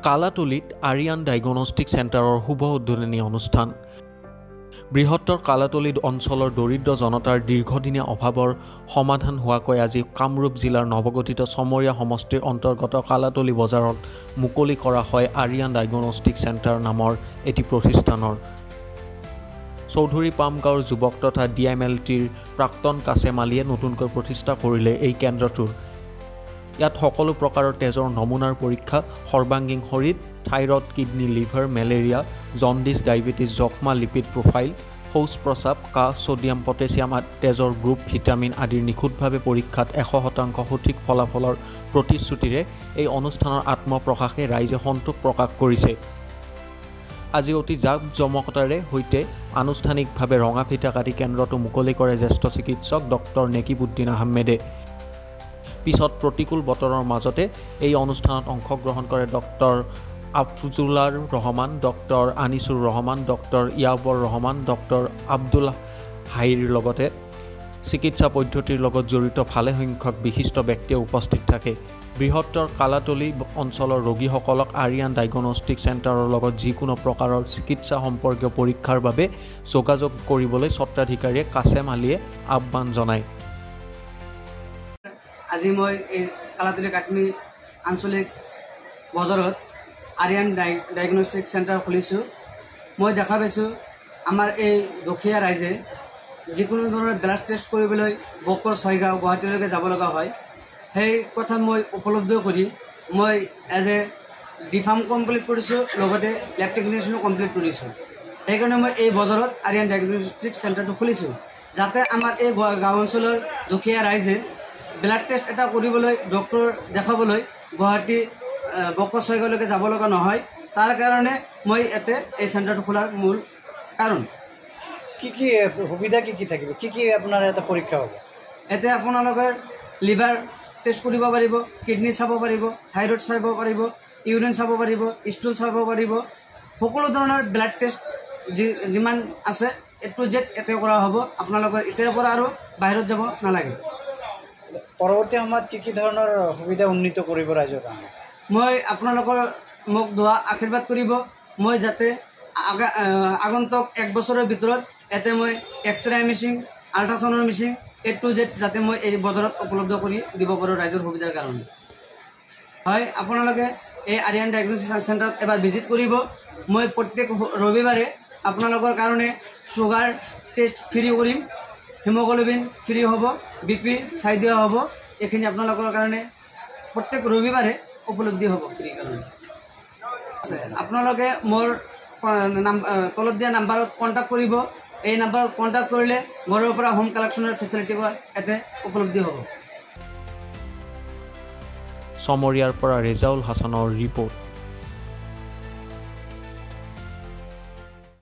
কালাতলিত Aryan diagnostic চেণ্টাৰৰ শুভ উদ্বোধনী অনুষ্ঠান। বৃহত্তৰ কালাতলি অঞ্চলৰ দৰিদ্ৰ জনতাৰ দীৰ্ঘদিনীয়া অভাৱৰ সমাধান হোৱাকৈ আজি কামৰূপ জিলাৰ নৱগঠিত ছমৰীয়া সমষ্টিৰ অন্তৰ্গত কালাতলি বজাৰত মুকলি কৰা হয় আৰিয়ান ডায়েগনষ্টিক চেণ্টাৰ নামৰ এটি প্ৰতিষ্ঠানৰ। চৌধুৰী পাম গাঁৱৰ যুৱক তথা ডি এম এল টিৰ প্ৰাক্তন কাছেম আলীয়ে নতুনকৈ প্ৰতিষ্ঠা কৰিলে এই কেন্দ্ৰটোৰ। ইয়াত সকলো প্ৰকাৰৰ তেজৰ নমুনাৰ পৰীক্ষা, সৰ্বাংগীন শৰীৰ, thyroid, kidney, liver, malaria, jaundice, diabetes, যক্ষ্মা, লিপিড প্ৰফাইল, শৌচ প্ৰস্ৰাৱ, কাহ, ছ'ডিয়াম, পটেছিয়াম, তেজৰ গ্ৰুপ, ভিটামিন আদিৰ নিখুঁতভাৱে পৰীক্ষাত 100% সঠিক ফলাফলৰ প্ৰতিশ্ৰুতিৰে এই অনুষ্ঠানৰ আত্মপ্ৰকাশে ৰাইজে সন্তোষ প্ৰকাশ কৰিছে। আজি অতি জাক জমকতাৰে সৈতে আনুষ্ঠানিকভাৱে ৰঙা ফিটা কাটি কেন্দ্ৰটো মুকলি কৰে জ্যেষ্ঠ চিকিৎসক ডক্টৰ নেকিবুদ্দিন আহমেদে। পিছত প্ৰতিকূল বতৰৰ মাজতে এই অনুষ্ঠানত অংশগ্ৰহণ কৰে doctor Afzalur Rahman, doctor Anisur Rahman, doctor Yabur Rahman, doctor Abdul হাইৰ লগতে চিকিৎসা পদ্ধতিৰ লগত জড়িত ভালেসংখ্যক বিশিষ্ট ব্যক্তিয়ে উপস্থিত থাকে। বৃহত্তৰ কালাতলি অঞ্চলৰ ৰোগীসকলক আৰিয়ান ডায়েগনষ্টিক চেণ্টাৰৰ লগত যিকোনো প্ৰকাৰৰ চিকিৎসা সম্পৰ্কীয় পৰীক্ষাৰ বাবে যোগাযোগ কৰিবলৈ স্বত্বাধিকাৰীয়ে কাছেম আলীয়ে আহ্বান জনায়। আজি মই এই কালাতলি কাটনি আঞ্চলিক বজাৰত আৰিয়ান ডায়েগনষ্টিক চেণ্টাৰ খুলিছোঁ। মই দেখা পাইছোঁ আমাৰ এই দুখীয়া ৰাইজে যিকোনো ধৰণৰ ব্লাড টেষ্ট কৰিবলৈ বকো, ছয়গাঁও, গুৱাহাটীলৈকে যাব লগা হয়। সেই কথা মই উপলব্ধ কৰি মই as a D pharm complete কৰিছোঁ, লগতে লেব টেকনিচিয়ানো কমপ্লিট কৰিছোঁ। সেইকাৰণে মই এই বজাৰত আৰিয়ান ডায়েগনষ্টিক চেণ্টাৰটো খুলিছোঁ, যাতে আমাৰ এই গাঁও অঞ্চলৰ দুখীয়া ৰাইজে ব্লাড টেষ্ট এটা কৰিবলৈ, ডক্টৰ দেখাবলৈ গুৱাহাটী, বকো, ছয়গাঁৱলৈকে যাব লগা নহয়। তাৰ কাৰণে মই ইয়াতে এই চেণ্টাৰটো খোলাৰ মূল কাৰণ। কি কি সুবিধা কি কি থাকিব, কি কি আপোনাৰ এটা পৰীক্ষা হ'ব? ইয়াতে আপোনালোকৰ লিভাৰ টেষ্ট কৰিব পাৰিব, কিডনী চাব পাৰিব, থাইৰইড চাব পাৰিব, ইউৰিন চাব পাৰিব, ষ্টুল চাব পাৰিব, সকলো ধৰণৰ ব্লাড টেষ্ট যিমান আছে এ টু জেড ইয়াতে কৰা হ'ব। আপোনালোকৰ এতিয়াৰ পৰা আৰু বাহিৰত যাব নালাগে। পৰৱৰ্তী সময়ত কি কি ধৰণৰ সুবিধা উন্নীত কৰিব ৰাইজৰ কাৰণে? মই আপোনালোকৰ মোক দোৱা আশীৰ্বাদ কৰিব, মই যাতে আগন্তুক 1 বছৰৰ ভিতৰত ইয়াতে মই x ray machine, আল্ট্ৰাচাউণ্ডৰ machine A to Z যাতে মই এই বজাৰত উপলব্ধ কৰি দিব পাৰোঁ ৰাইজৰ সুবিধাৰ কাৰণে। হয়, আপোনালোকে এই আৰিয়ান ডায়েগনষ্টিক চেণ্টাৰত এবাৰ ভিজিট কৰিব। মই প্ৰত্যেক ৰবিবাৰে আপোনালোকৰ কাৰণে চুগাৰ টেষ্ট ফ্ৰী কৰিম, হিমগ্ল'বিন ফ্ৰী হ'ব, বি পি চাই দিয়া হ'ব। এইখিনি আপোনালোকৰ কাৰণে প্ৰত্যেক ৰবিবাৰে উপলব্ধি হ'ব ফ্ৰী কাৰণে। আপোনালোকে মোৰ তলত দিয়া নাম্বাৰত কণ্টেক্ট কৰিব। এই নাম্বাৰত কণ্টেক্ট কৰিলে ঘৰৰ পৰা হোম কালেকশ্যনৰ ফেচিলিটি ইয়াতে উপলব্ধি হ'ব। ছমৰীয়াৰ পৰা ৰেজাউল হাছানৰ ৰিপৰ্ট।